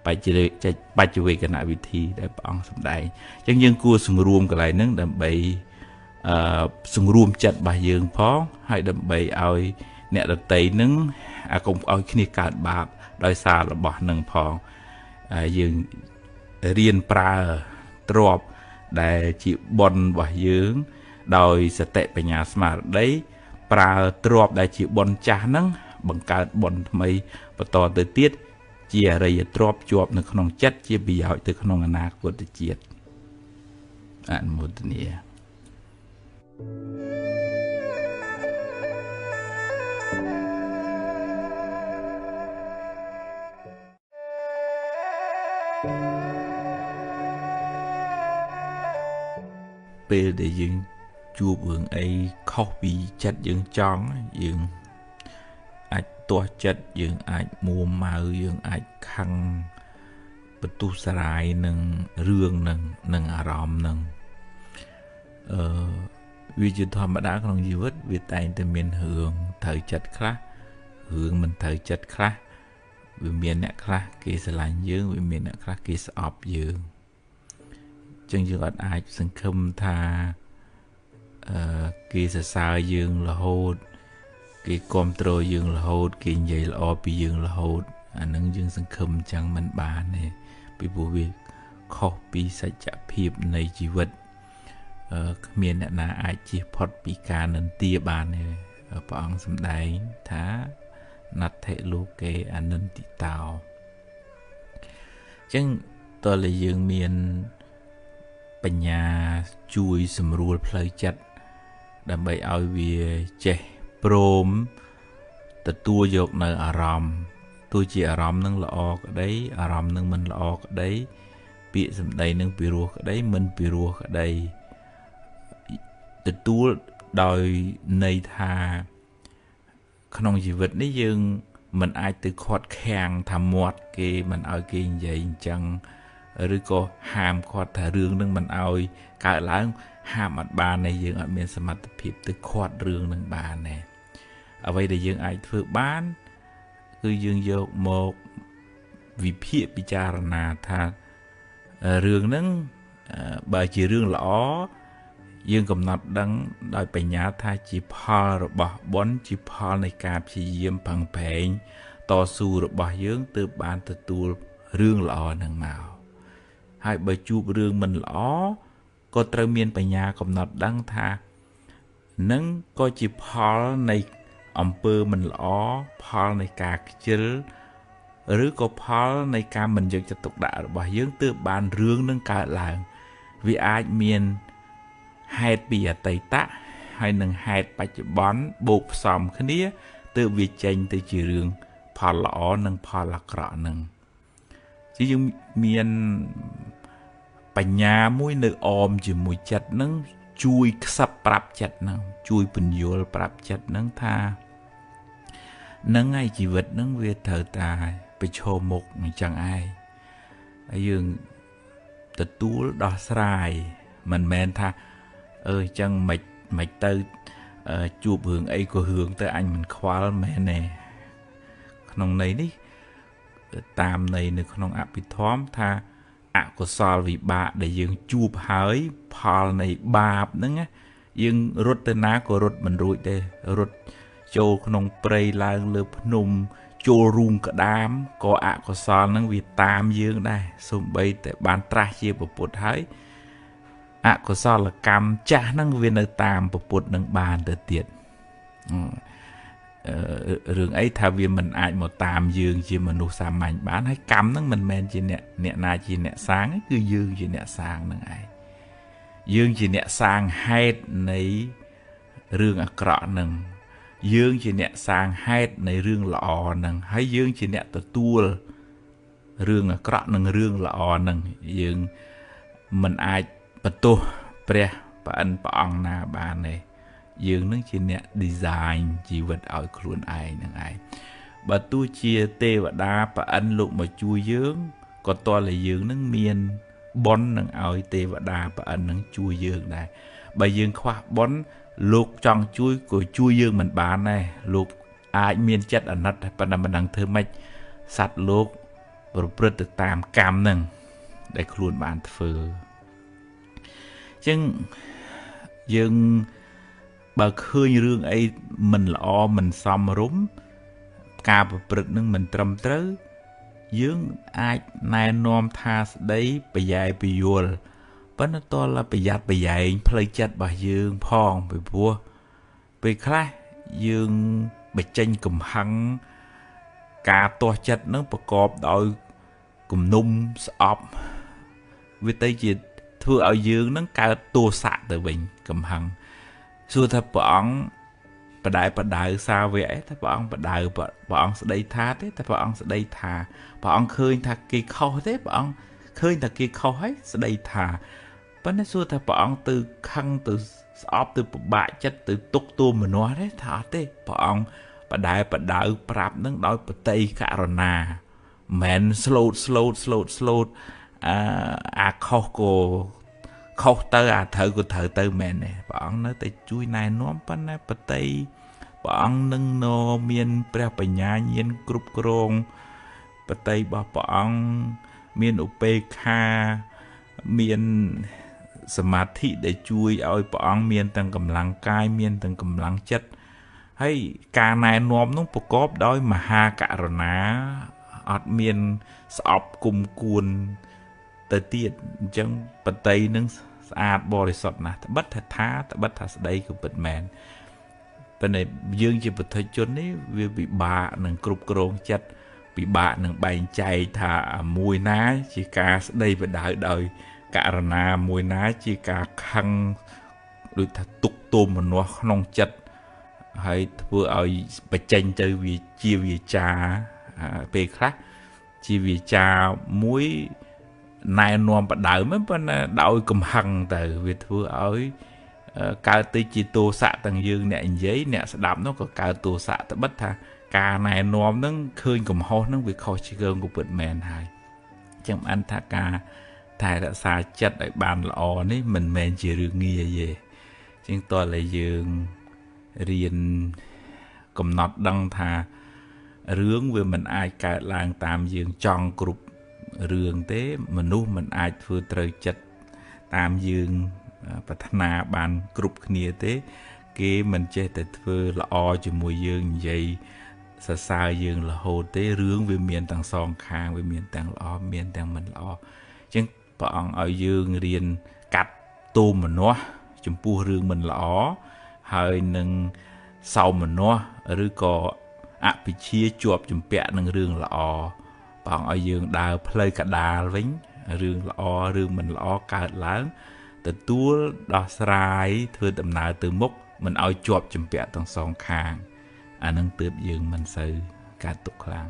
បច្ចវេកនវិធីដែលព្រះអង្គសម្ដែងអញ្ចឹងយើងគួរសង្រួមកន្លែងហ្នឹងដើម្បីសង្រួមចិត្តរបស់យើងផងហើយដើម្បីឲ្យអ្នកដតីនឹងកុំឲ្យគ្នាកើតបាបដោយសាររបស់នឹងផងយើងរៀនប្រើទ្រព្យដែលជាបុណ្យរបស់យើងដោយសតិបញ្ញាស្មារតីប្រើទ្រព្យដែលជាបុណ្យចាស់ហ្នឹងបង្កើតបុណ្យថ្មីបន្តទៅទៀតជាអរិយទ្រព្យជាប់នៅក្នុងចិត្តជាប្រយោជន៍ទៅក្នុងអនាគតជាតិអនុមោទនាពេលដែលយើងជួបរឿងអីខុសពីចិត្តយើងចង់យើងអាចទាស់ចិត្តយើងអាចមួម៉ៅយើងអាចខឹងបន្ទុះសារាយនឹងរឿងនឹងអារម្មណ៍នឹងវាជាធម្មតាក្នុងជីវិតវាតែងតែមានរឿងត្រូវចិត្តខ្លះរឿងមិនត្រូវចិត្តខ្លះវាមានអ្នកខ្លះគេស្រឡាញ់យើងវាមានអ្នកខ្លះគេស្អប់យើងចឹងយើងអត់អាចសង្ឃឹមថាគេសរសើរយើងរហូតគេគ្រប់គ្រងយើងរហូតគេនិយាយល្អពីយើងរហូតអានឹងយើងសង្ឃឹមចឹងមិនបានទេពីព្រោះវាខុសពីសច្ចភាពនៃជីវិតគ្មានអ្នកណាអាចជៀសផុតពីការនិន្ទាបានទេព្រះអង្គសម្ដែងថាណដ្ឋិលោកេអនិន្តិតោចឹងតើយើងមានបញ្ញាជួយសម្រួលផ្លូវចិត្តដើម្បីឲ្យវាចេះព្រមទទួលយកនៅអារម្មណ៍ទោះជាអារម្មណ៍នឹងល្អក្តីអារម្មណ៍នឹងមិនល្អក្តីពាក្យសម្ដីនឹងពិរោះក្តីមិនពិរោះក្តីទទួលដោយន័យថាក្នុងជីវិតនេះយើងមិនអាចទៅខាត់ខាំងថាមាត់គេមិនឲ្យគេនិយាយអញ្ចឹងឬក៏ហាមឃាត់ថារឿងនឹងមិនឲ្យកើតឡើងហាមអត់បានទេយើងអត់មានសមត្ថភាពទៅខាត់រឿងនឹងបានទេអ្វីដែលយើងអាចធ្វើបានគឺយើងយកមកវិភាគពិចារណាថា រឿងហ្នឹងបើជារឿងល្អយើងកំណត់ដឹងដោយបញ្ញាថាជាផលរបស់បុណ្យជាផលនៃការព្យាយាមប្រឹងប្រែងតស៊ូរបស់យើងទើបបានទទួលរឿងល្អហ្នឹងមកហើយបើជួបរឿងមិនល្អក៏ត្រូវមានបញ្ញាកំណត់ដឹងថានឹងក៏ជាផលនៃអំពើមិនល្អផលនៃការខ្ជិលឬក៏ផលនៃការមិនយកចិត្តទុកដាក់របស់យើងទើបបានរឿងនឹងកើតឡើងវាអាចមានហេតុពីអតីតហើយនឹងហេតុបច្ចុប្បន្នបូកផ្សំគ្នាទើបវាចេញទៅជារឿងផលល្អនិងផលអាក្រក់នឹងជាយើងមានបញ្ញាមួយនៅអមជាមួយចិត្តនឹងជួយខ្សឹបប្រាប់ចិត្តនឹងជួយពន្យល់ប្រាប់ចិត្តនឹងថានឹងឯជីវិតនឹងវាត្រូវតែប្រឈមមុខអញ្ចឹងឯងហើយយើងទទួលដោះស្រាយមិនមែនថាអញ្ចឹងមិនទៅជួបរឿងអីក៏រឿងទៅអញមិនខ្វល់មែនទេក្នុងន័យនេះតាមន័យនៅក្នុងអភិធម្មថាអកុសលវិបាកដែលយើងជួបហើយផលនៃបាបហ្នឹងយើងរត់ទៅណាក៏រត់មិនរួចដែររត់ចូលក្នុងព្រៃឡើងលើភ្នំចូលរូងក្តាមក៏អកុសលហ្នឹងវាតាមយើងដែរសូម្បីតែបានត្រាស់ជាពុទ្ធហើយអកុសលកម្មចាស់ហ្នឹងវានៅតាមពុទ្ធនឹងបានទៅទៀតរឿងអីថាវាមិនអាចមកតាមយើងជាមនុស្សសាមញ្ញបានហើយកម្មហ្នឹងមិនមែនជាអ្នកណាជាអ្នកសាងគឺយើងជាអ្នកសាងហ្នឹងឯងយើងជាអ្នកសាងហេតុនៃរឿងអាក្រក់ហ្នឹងយើងជាអ្នកសាងហេតុនៃរឿងល្អហ្នឹងហើយយើងជាអ្នកទទួលរឿងអាក្រក់និងរឿងល្អហ្នឹងយើងមិនអាចបន្ទោសព្រះប្រអិនព្រះអង្គណាបានទេយើងនឹងជាអ្នក design ជីវិតឲ្យខ្លួនឯងនឹងឯងបើទោះជាទេវតាប្រអិនលោកមកជួយយើងក៏តើយើងនឹងមានបុណ្យនឹងឲ្យទេវតាប្រអិននឹងជួយយើងដែរបើយើងខ្វះបុណ្យលោកចង់ជួយក៏ជួយយើងមិនបានដែរលោកអាចមានចិត្តអាណិតប៉ុន្តែមិនដឹងធ្វើម៉េចសត្វលោកប្រព្រឹត្តទៅតាមកម្មនឹងដែលខ្លួនបានធ្វើអញ្ចឹងយើងបើឃើញរឿងអីមិនល្អមិនសមរម្យការប្រព្រឹត្តនឹងមិនត្រឹមត្រូវយើងអាចណែនាំថាស្ដីប្រយែពយល់ប៉ុន្តែតលប្រយ័ត្នប្រយែងផ្លូវចិត្តរបស់យើងផងពីព្រោះពេលខ្លះយើងបញ្ចេញកំហឹងការទាស់ចិត្តនឹងប្រកបដោយគំនុំស្អប់វាទៅជាធ្វើឲ្យយើងនឹងកើតទោសៈទៅវិញកំហឹងសួរថាព្រះអង្គបដៅបដៅសាវកថាព្រះអង្គបដៅព្រះអង្គស្ដីថាទេតែព្រះអង្គស្ដីថាព្រះអង្គឃើញថាគេខុសទេព្រះអង្គឃើញថាគេខុសហើយស្ដីថាប៉ុន្តែសួរថាព្រះអង្គទៅខឹងទៅស្អប់ទៅពិបាកចិត្តទៅទុកទោមនស្សទេថាអត់ទេព្រះអង្គបដៅបដៅប្រាប់នឹងដោយបតីករណាមិនស្លូតស្លូតស្លូតស្លូតអាខុសក៏ខុសទៅអាត្រូវក៏ត្រូវទៅមែនទេព្រះអង្គនៅតែជួយណែនាំប៉ុន្តែបតីព្រះអង្គនឹងនមានព្រះបញ្ញាញាណគ្រប់គ្រងបតីរបស់ព្រះអង្គមានឧបេក្ខាមានសមាធិដែលជួយឲ្យព្រះអង្គមានទាំងកម្លាំងកាយមានទាំងកម្លាំងចិត្តហើយការណែនាំនោះប្រកបដោយមហាករុណាអត់មានស្អប់គុំគួនទៅទៀតអញ្ចឹងបតីនឹងស្អាតបរិសុទ្ធណាស់ត្បិតថាត្បិតថាស្ដីក៏ពិតមែនប៉ុន្តែយើងជាពុទ្ធជននេះវាពិបាកនឹងគ្រប់គ្រងចិត្តពិបាកនឹងបែងចែកថាមួយណាជាការស្ដីបដៅដោយករណាមួយណាជាការខឹងដូចថាទុកទោមនស្សក្នុងចិត្តហើយធ្វើឲ្យបញ្ចេញទៅវាជាវាចាពេលខ្លះជាវាចាមួយណែនាំបដៅមិនប៉ុន្តែដោយកំហឹងទៅវាធ្វើឲ្យកើតទៅជាទោសៈទាំងយើងអ្នកនិយាយអ្នកស្ដាប់នោះក៏កើតទោសៈត្បិតថាការណែនាំនឹងឃើញកំហុសនឹងវាខុសឆ្គងក៏ពិតមែនហើយអញ្ចឹងអានថាការថែរក្សាចិត្តឲ្យបានល្អនេះមិនមែនជារឿងងាយទេជាងតើឲ្យយើងរៀនកំណត់ដឹងថារឿងវាមិនអាចកើតឡើងតាមយើងចង់គ្រប់ រឿងទេមនុស្សមិនអាចធ្វើត្រូវចិត្តតាមយើងប្រាថ្នាបានគ្រប់គ្នាទេគេមិនចេះតែធ្វើល្អជាមួយយើងនិយាយសរសើរយើងរហូតទេរឿងវាមានទាំងសងខាងវាមានទាំងល្អមានទាំងមិនល្អអញ្ចឹងព្រះអង្គឲ្យយើងរៀនកាត់ទោមនស្សចំពោះរឿងមិនល្អហើយនឹងសោមនស្សឬក៏អភិជាជាប់ជំពាក់នឹងរឿងល្អព្រះអង្គឲ្យយើងដើរផ្លូវកដាលវិញរឿងល្អរឿងមិនល្អកើតឡើងទទួលដោះស្រាយធ្វើដំណើរទៅមុខមិនឲ្យជាប់ជំពាក់ទាំងសងខាងអានឹងទើបយើងមិនសូវកើតទុក្ខខ្លាំង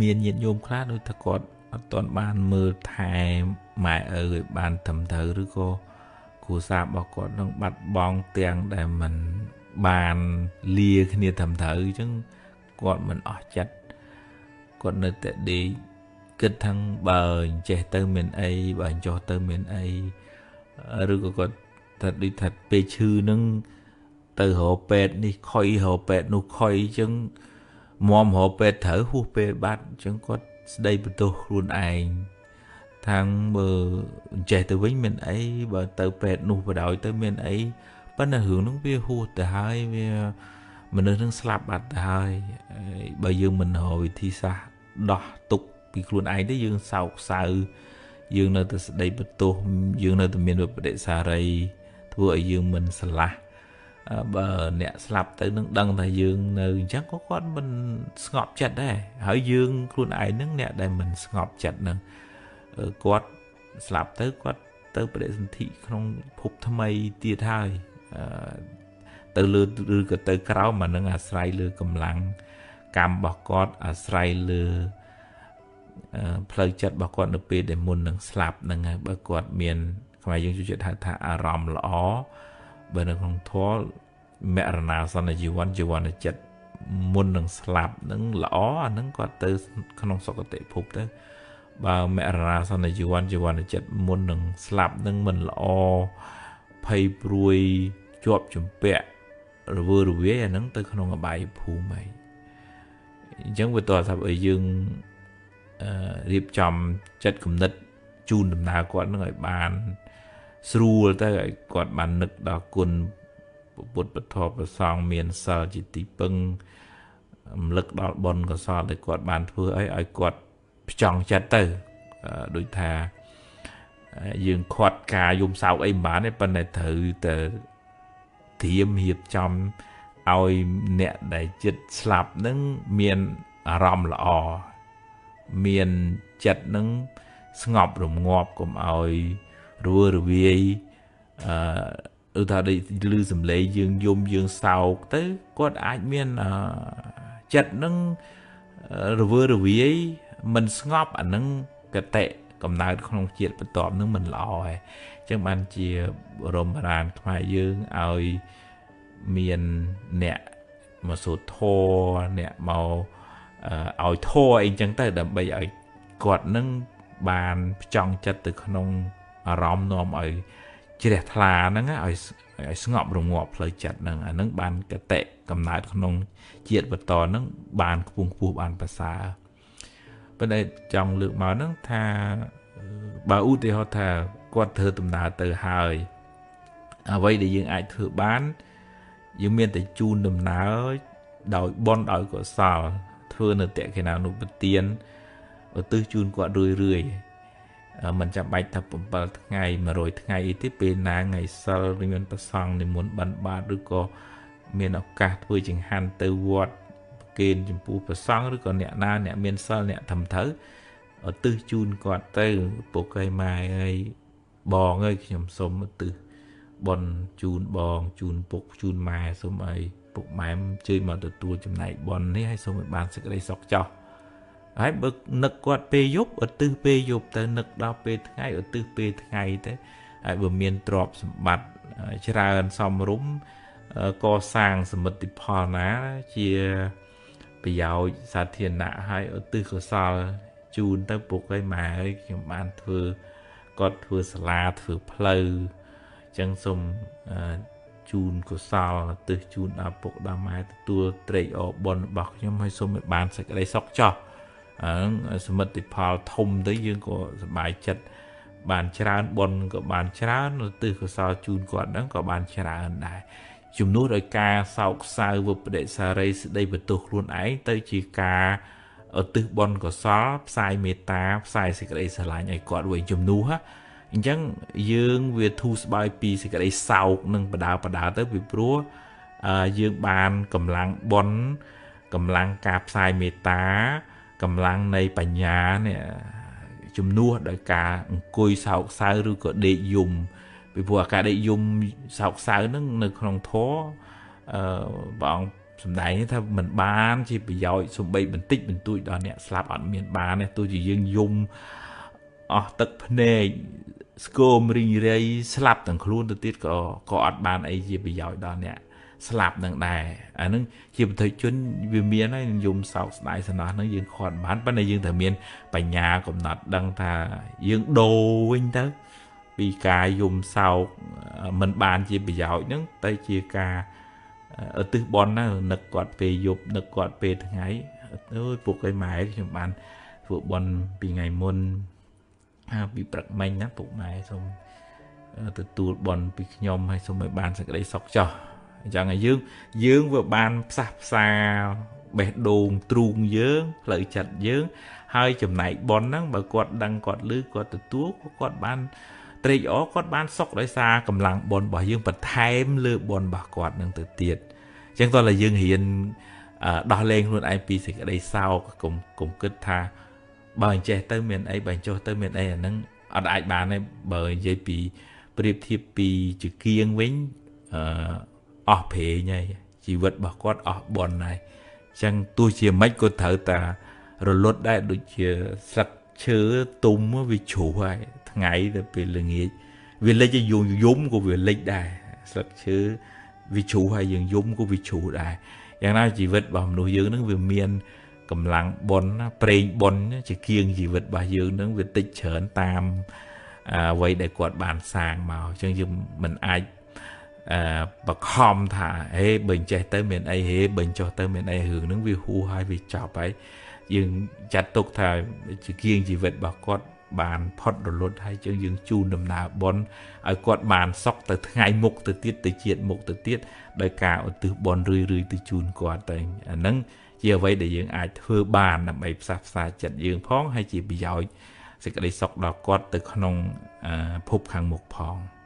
មានញាតិញោមខ្លះដូចថាគាត់អត់ទាន់បានមើលថែម៉ែឪឲ្យបានត្រឹមត្រូវឬក៏គ្រួសាររបស់គាត់នឹងបាត់បង់ទាំងដែលមិនបានលាគ្នាត្រឹមត្រូវអញ្ចឹងគាត់មិនអស់ចិត្តគាត់នៅតែដេកគិតថាបើអញ្ចេះទៅមានអីបើអញ្ចោះទៅមានអីឬក៏គាត់ថាដូចថាពេលឈឺនឹងទៅរកពេទ្យនេះខុយរកពេទ្យនោះខុយអញ្ចឹងមរកពេទ្យត្រូវហួសពេលបាត់អញ្ចឹងគាត់ស្ដីបន្ទោសខ្លួនឯងថាងបើអញ្ចេះទៅវិញមានអីបើទៅពេទ្យនោះបដ ாய் ទៅមានអីប៉ុន្តែរឿងហ្នឹងវាហួសទៅហើយវាមនុស្សនឹងស្លាប់បាត់ទៅហើយបើយើងមិនរកវិធីសាស្ត្រដោះទុកពីខ្លួនឯងទេយើងសោកសៅយើងនៅតែស្ដីបន្ទោសយើងនៅតែមានវិបដិសារីធ្វើឲ្យយើងមិនស្រឡះបើអ្នកស្លាប់ទៅនឹងដឹងថាយើងនៅអញ្ចឹងក៏គាត់មិនស្ងប់ចិត្តដែរហើយយើងខ្លួនឯងនឹងអ្នកដែលមិនស្ងប់ចិត្តនឹងគាត់ស្លាប់ទៅគាត់ទៅបដិសន្ធិក្នុងភពថ្មីទៀតហើយទៅលើឬក៏ទៅក្រោមអានឹងអាស្រ័យលើកម្លាំងកម្មរបស់គាត់អាស្រ័យលើផ្លូវចិត្តរបស់គាត់នៅពេលដែលមុននឹងស្លាប់ហ្នឹងហើយបើគាត់មានខ្មែរយើងចូលចិត្តហៅថាអារម្មណ៍ល្អបើនៅក្នុងធម៌មរណាសន្នជីវ័នជីវនចិត្តមុននឹងស្លាប់នឹងល្អអានឹងគាត់ទៅក្នុងសុគតិភពទៅបើមរណាសន្នជីវ័នជីវនចិត្តមុននឹងស្លាប់នឹងមិនល្អភ័យព្រួយជាប់ជំពាក់រវើរវាយអានឹងទៅក្នុងអបាយភូមិហើយអញ្ចឹងវាតើថាឲ្យយើងរៀបចំចិត្តគំនិតជូនដំណើរគាត់នឹងឲ្យបានស្រួលទៅឲ្យគាត់បាននឹកដល់គុណពុទ្ធពធប្រសង្ឃមានសិលជាទីពឹងរំលឹកដល់បុណ្យកុសលដែលគាត់បានធ្វើឲ្យគាត់ផ្ចង់ចិត្តទៅដូចថាយើងខាត់ការយំសោកអីមិនបានទេប៉ុន្តែត្រូវតែត្រៀមរៀបចំឲ្យអ្នកដែលចិត្តស្លាប់នឹងមានអារម្មណ៍ល្អមានចិត្តនឹងស្ងប់រងាប់កុំឲ្យរវើរវាយឧទាហរណ៍ដូចឮសំឡេងយើងយំយើងសោកទៅគាត់អាចមានចិត្តនឹងរវើរវាយមិនស្ងប់អានឹងកតិកំណើតក្នុងជាតិបន្ទាប់នឹងមិនល្អហើយអញ្ចឹងបានជាបរមរានខ្មែរយើងឲ្យមានអ្នកមកសូត្រធម៌អ្នកមកឲ្យធម៌អីចឹងទៅដើម្បីឲ្យគាត់នឹងបានផ្ចង់ចិត្តទៅក្នុងអារម្មណ៍នាំឲ្យជ្រះថ្លាហ្នឹងឲ្យស្ងប់រងាប់ផ្លូវចិត្តហ្នឹងអាហ្នឹងបានកតិកំណើតក្នុងជាតិបន្តហ្នឹងបានខ្ពង់ខ្ពស់បានប្រសើរប៉ុន្តែចង់លើកមកហ្នឹងថាបើឧទាហរណ៍ថាគាត់ធ្វើដំណើរទៅហើយអ្វីដែលយើងអាចធ្វើបានយើងមានតែជូនដំណើរដោយបុណ្យដោយកុសលធ្វើនៅតេខេណានុបទានឧទ្ទិសជូនគាត់រឿយរឿយមិនចាំបាច់ថា7ថ្ងៃ100ថ្ងៃអីទេពេលណាថ្ងៃសិលឬមានប្រសង់និមន្តបិណ្ឌបាតឬក៏មានឱកាសធ្វើចង្ហាន់ទៅវត្តប្រគេនចំពោះប្រសង់ឬក៏អ្នកណាអ្នកមានសិលអ្នកធំត្រូវឧទ្ទិសជូនគាត់ទៅពុកអើយម៉ែអើយបងអើយខ្ញុំសូមឧទ្ទិសបុណ្យជូនបងជូនពុកជូនម៉ែសូមឲ្យពុកម៉ែជួយមកទទួលចំណែកបុណ្យនេះហើយសូមឲ្យបានសេចក្តីសុខចោះ ហើយបើនឹកគាត់ពេលយប់ឧទ្ទិសពេលយប់ទៅនឹកដល់ពេលថ្ងៃឧទ្ទិសពេលថ្ងៃទៅហើយបើមានទ្រព្យសម្បត្តិច្រើនសមរម្យកសាងសមិទ្ធផលណាជាប្រយោជន៍សាធារណៈហើយឧទ្ទិសកុសលជូនទៅពុកឲ្យម៉ែឲ្យខ្ញុំបានធ្វើគាត់ធ្វើសាលាធ្វើផ្លូវអញ្ចឹងសូមជូនកុសលឧទ្ទិសជូនដល់ពុកដល់ម៉ែទទួលត្រេកអរបុណ្យរបស់ខ្ញុំហើយសូមឲ្យបានសេចក្តីសុខចោះហ្នឹងសមិទ្ធផលធំទៅយើងក៏សប្បាយចិត្តបានច្រើនបុណ្យក៏បានច្រើនឧទ្ទិសកុសលជូនគាត់ហ្នឹងក៏បានច្រើនដែរជំនួសដោយការសោកសៅវិបដិសារីស្ដីបន្ទោសខ្លួនឯងទៅជាការឧទ្ទិសបុណ្យកុសលផ្សាយមេត្តាផ្សាយសេចក្តីស្រឡាញ់ឲ្យគាត់វិញជំនួសអញ្ចឹងយើងវាធូរស្បើយពីសេចក្តីសោកនឹងបដាបដាទៅពីព្រោះយើងបានកម្លាំងបុណ្យកម្លាំងការផ្សាយមេត្តាកម្លាំងនៃបញ្ញានេះជំនួសដោយការអង្គុយសោកសៅឬក៏ដេកយំពីព្រោះអាការដេកយំសោកសៅហ្នឹងនៅក្នុងធម៌ព្រះអង្គសម្ដែងថាมันបានជាប្រយោជន៍សំបីបន្តិចបន្តួចដល់អ្នកស្លាប់អត់មានបានទេទោះជាយើងយំអស់ទឹកភ្នែកស្គមរីងរៃស្លាប់ទាំងខ្លួនទៅទៀតក៏អត់បានអីជាប្រយោជន៍ដល់អ្នកស្លាប់នឹងដែរអានឹងជាបុថុជនវាមានហើយយំសោកស្ដាយសំណោះហ្នឹងយើងខាត់បានប៉ុន្តែយើងត្រូវមានបញ្ញាកំណត់ដឹងថាយើងដូរវិញទៅពីការយំសោកមិនបានជាប្រយោជន៍ហ្នឹងទៅជាការឧទ្ទិសបុណ្យណានឹកគាត់ពេលយប់នឹកគាត់ពេលថ្ងៃអើយពុកឲ្យម៉ែខ្ញុំបានធ្វើបុណ្យពីថ្ងៃមុនពីព្រឹកមិញណាពុកម៉ែសូមទទួលបុណ្យពីខ្ញុំហើយសូមឲ្យបានសេចក្តីសុខចោះអញ្ចឹងហើយយើងវាបានផ្សះផ្សាបេះដូងទ្រូងយើងផ្លូវចិត្តយើងហើយចំណែកបុណ្យហ្នឹងបើគាត់ដឹងគាត់ឮគាត់ទទួលគាត់បានត្រេកអរគាត់បានសុខដោយសារកម្លាំងបុណ្យរបស់យើងបន្ថែមលើបុណ្យរបស់គាត់នឹងទៅទៀតអញ្ចឹងតោះតែយើងរៀនដោះលែងខ្លួនឯងពីសេចក្តីសោកកុំគិតថាបើអញ្ចេះទៅមានអីបើអញ្ចោះទៅមានអីអាហ្នឹងអត់អាចបានទេបើនិយាយពីប្រៀបធៀបពីជាគៀងវិញអស់ព្រេងហើយជីវិតរបស់គាត់អស់បុណ្យហើយអញ្ចឹងទោះជាមិនក៏ត្រូវតែរលត់ដែរដូចជាស្លឹកឈើទុំវាជ្រុះហើយថ្ងៃទៅពេលល្ងាចវាលិចយំយំក៏វាលិចដែរស្លឹកឈើវាជ្រុះហើយយើងយំក៏វាជ្រុះដែរយ៉ាងណាជីវិតរបស់មនុស្សយើងនឹងវាមានកម្លាំងបុណ្យប្រេងបុណ្យជាគៀងជីវិតរបស់យើងនឹងវាតិចច្រើនតាមអ្វីដែលគាត់បានសាងមកអញ្ចឹងយើងមិនអាចបខំថាហេបើអញ្ចេះទៅមានអីហេបើអញ្ចោះទៅមានអីរឿងហ្នឹងវាហួសហើយវាចប់ហើយយើងចាត់ទុកថាជាគៀងជីវិតរបស់គាត់បានផុតរលត់ហើយជាងយើងជូនដំណើរបុណ្យឲ្យគាត់បានសុខទៅថ្ងៃមុខទៅទៀតទៅជាតិមុខទៅទៀតដោយការឧទ្ទិសបុណ្យរឿយៗទៅជូនគាត់ទៅអាហ្នឹងជាអ្វីដែលយើងអាចធ្វើបានដើម្បីផ្សះផ្សាចិត្តយើងផងហើយជាប្រយោជន៍សេចក្តីសុខដល់គាត់ទៅក្នុងភពខាងមុខផង។